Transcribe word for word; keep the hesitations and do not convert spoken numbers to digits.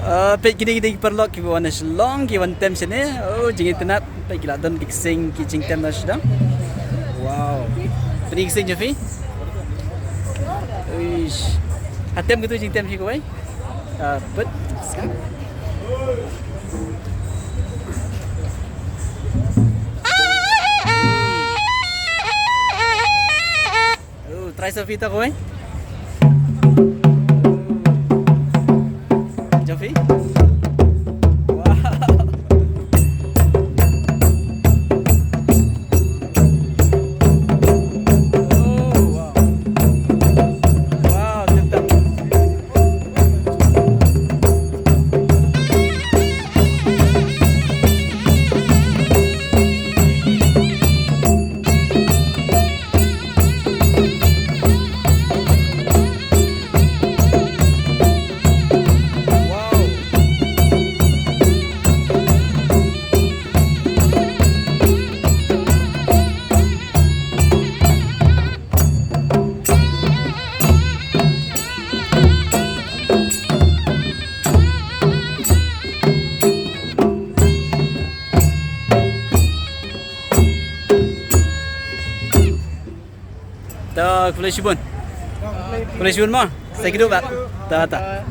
Uh, peit kine ki dei ki paralok kiba wan na Shillong, ki wan tem shane. Oh, jingitynnad, peit ki la don ki ksing, ki jingtem na sdang. Wow. Peit ki ksing jong phi. Uish. Hatem kitu jingtem phi kawei. Uh, peit. Oh, try sa phi ta kawei. Jong phi. Wow. Oh, wow. Wow, tip top. Ta khublei shibun. Khublei shibun mo. Sa kito ba. Ta ta.